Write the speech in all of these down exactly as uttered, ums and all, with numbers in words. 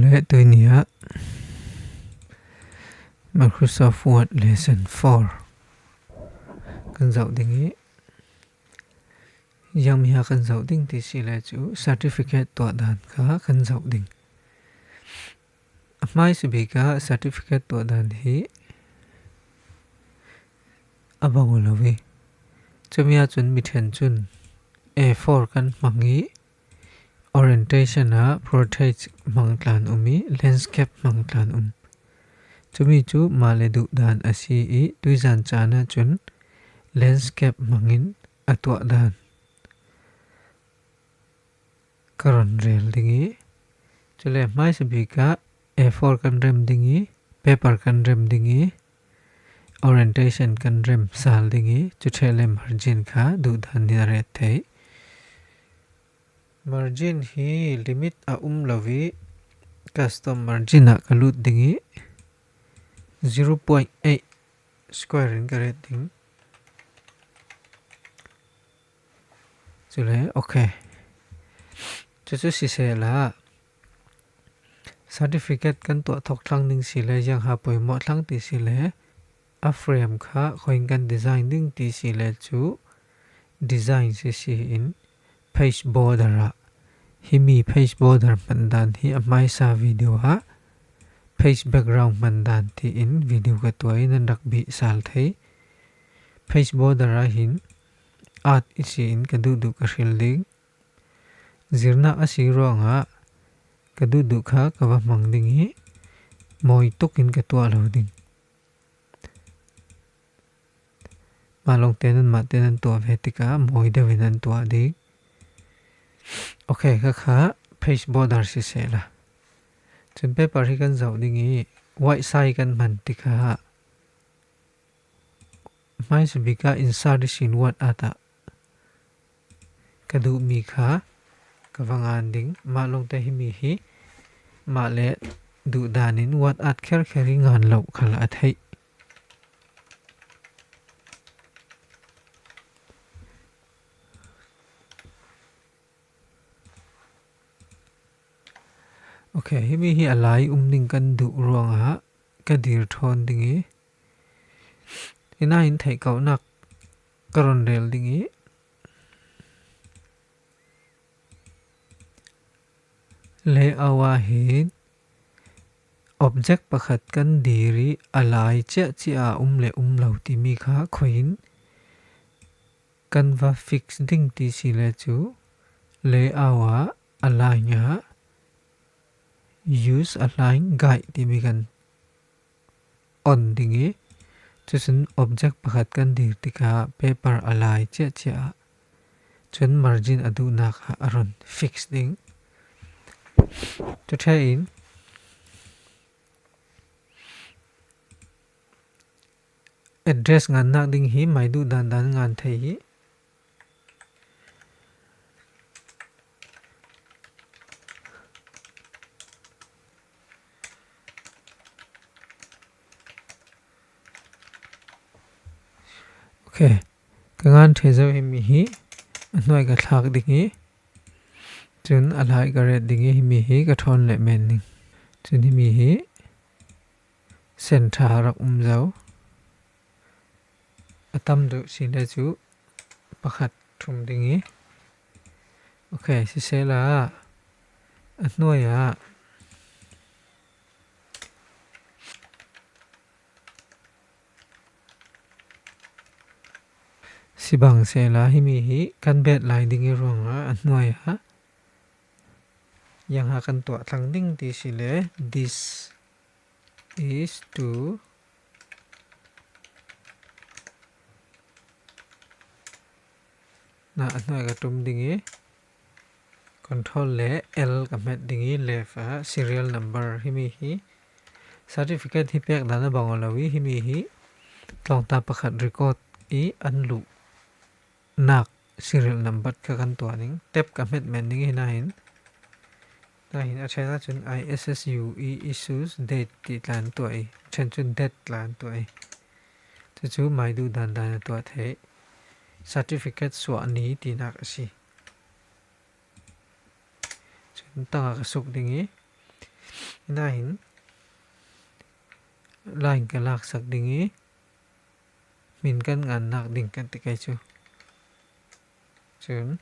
Le tuni ah Microsoft Word Lesson four kan zoh ding i, ziang mi ah kan zoh ding ti si le cu certificate tuah dan kha kan zoh ding. A hmaisa bik ah certificate tuah dan hi a bang aw lo i, cumi ah cun mi ṭhen cun A four kan hmang i, orientation ah portrait hmang tlan um i, landscape hmang tlan um. Cumi cu mah le duh dan a si i, tuizan caan ah cun landscape hmangin a tuah dan ka run rel ding i, cule hmaisa bik ah A four kan rem ding i, paper kan rem ding i, orientation kan rem sal ding i, cu ṭheh le margin kha duh dan in a ret theih. Margin hi limit a um lo i, custom margin ah ka lut ding i, zero point eight square in ka ret ding. Cule, okay. Cucu siseh la, certificate kan tuah thawk thlang ding si le, ziang ha pawimawh thlang ti si le, a frame kha khuain kan design ding ti si le cu, design sisi in page border ah, himi page border hman dan hi a hmaisa video ah page background hman dan tiin video ka tuah i, nan rak bih sal thei. Page border ah hin art i si in ka duhduh ka hril ding. Zirnak a si ruangah ka duhduh kha ka va hmang ding i, mawi tuk in ka tuah lo ding. Mah lawngte nanmah te nan tuah ve tikah mawi deuh in nan tuah ding. Okay, kha kha page border siseh la. Cun paper hi kan zoh ding i, white side kan hman tikah hmaisa bik ah insert ihsin word art ah ka duhmi kha ka va ngan ding. Mah lawngte himi hi mah le duh dan in word art kherkher i ngan lo khal a theih. Okay, himi hi a lai um ding kan duh ruangah ka dir ṭhawn ding i, hi nain theih kauhnak ka run rel ding i, layout ah hin object pakhat kan dir i, a lai ciahciah a um le um lo timi kha khuain kan va fix ding ti si le cu, layout ah, align ah, use align guide timi kan on ding i, cucun object pakhat kan dir tikah paper a lai ciahciah ah cun margin a duhnak ah a run fix ding. Cu ṭheh in address ngannak ding hi mah duh dan dan ngan thei hi. Okay. Ka ngan ṭheh zo himi hi a hnuai ka thlak ding i, cun a lai ka ret ding i, himi hi ka ṭhawn leh men ding. Cun himi hi center rak um zo. A tam deuh si le cu pakhat ṭhum ding i. Okay, siseh la, a hnuai ah si bang seh la, himi hi kan bet lai ding i ruangah a hnuai ah ziang ha kan tuah thlang ding ti si le, this is to na a hnuai ka ṭum ding i, control le L ka hmet ding i, left ah serial number, himi hi certificate hi pek dan a bang aw lo i, himi hi tlawngta pakhat record i an luh nak serial number kha kan tuah ding. Tab ka hmet men ding hi nain, nain a ṭhen ahcun I S S U E issues date ti tla an tuah i, a ṭhen cun date tla an tuah i, cucu mah duh dan dan a tuah theih. Certificate suah ni tinak a si. Cun tangah ka suk ding i, Hinahin line ka laksak ding i, hmin kan ngan nak ding kan ti kei chu. Chun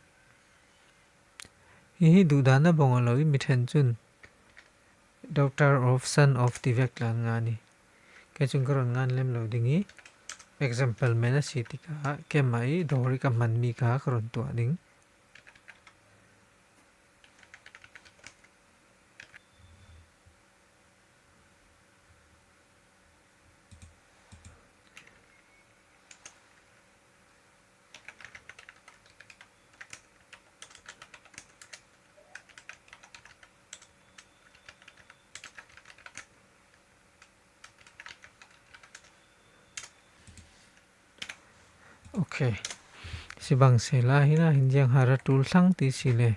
hi hi duhdan a bawng a lo i, mi ṭhen chun daughter of, son of ti vek tlan ngan i, kei chun ka rawn ngan lem lo ding i, example men a si tikah kemah i dawr i ka hman mi kha ka rawn tuah ding. Ok. Sibang sela hina hin ziang hara tul thlang ti si le.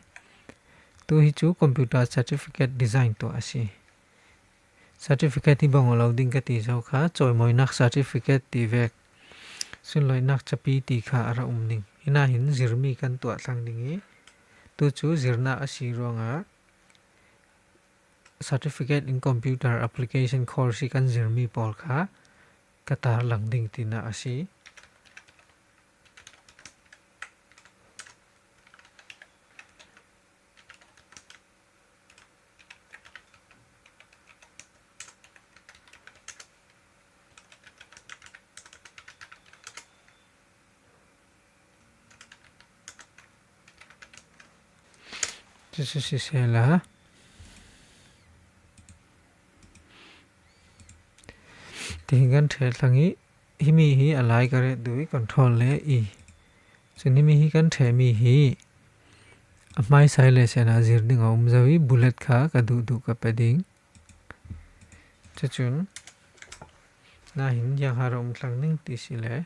Tu hi chu computer certificate design tuah a si. Certificate hi bawng a lo ding ka ti zo kha, chawimawinak certificate ti vek, sunlawinak chapi ti kha a ra um ning. Hina hin zirmi kan tuah thlang ding i, tu chu zirna a si ruangah certificate in computer application course hi kan zirmi pawl kha ka tarlang ding tina a si. Chu chu si sela. Tihin kan ṭhe thlang i, himi hi a lai ka ret duh i, control leh i. Chun himi hi kan ṭhe mi hi a hmaisa i le sena zir ding a um zo i, bullet kha ka duh duh ka pe ding. Chu chun hina hin ziang hara um thlang ning ti si le.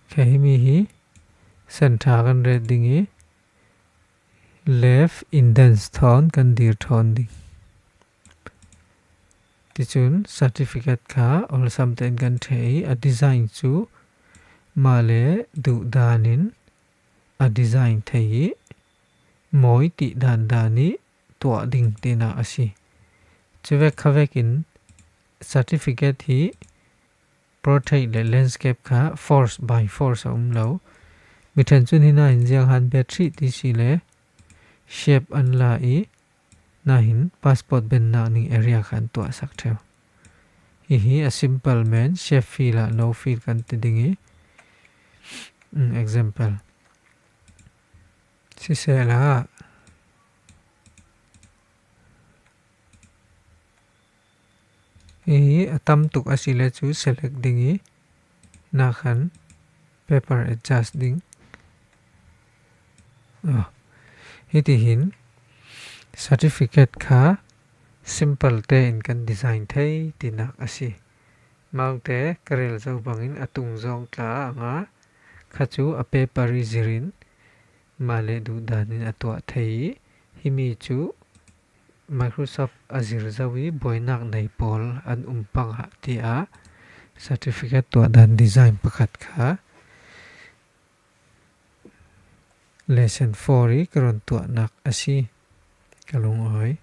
Kha himi hi center kan ret ding i, left indents thawn kan dir thawn ding. Tichun certificate kha awlsam tein kan ṭhe i, a design chu mah le duh danin a design thei i, mawi tih dan dan i tuah ding tina a si. Chuvek kha vekin certificate hi portrait leh landscape kha force by force a um lo. Mi ṭhen chun hina hin ziang han battery ti si le shape an la i, hina hin passport bennak ning area kha an tuah sak ṭheu. Hi hi a simple men, shape fill ah no fill kan ti ding i, mm, example. Sisela. Hi hi a tam tuk a si le chu select ding i, hina khan paper adjust ding. Oh. Hiti hin certificate kha simple tein kan design thei tinak a si. Maute ka rel zo bangin a tung zawng tla anga kha chu a paper i zirin mah le duh danin a tuah thei i, himi chu Microsoft a zir zo i, buainak nei pawl an um pangah tia certificate tuah dan design pakhat kha lesson four i ka rawn tuahnak a si. Ka lungawi.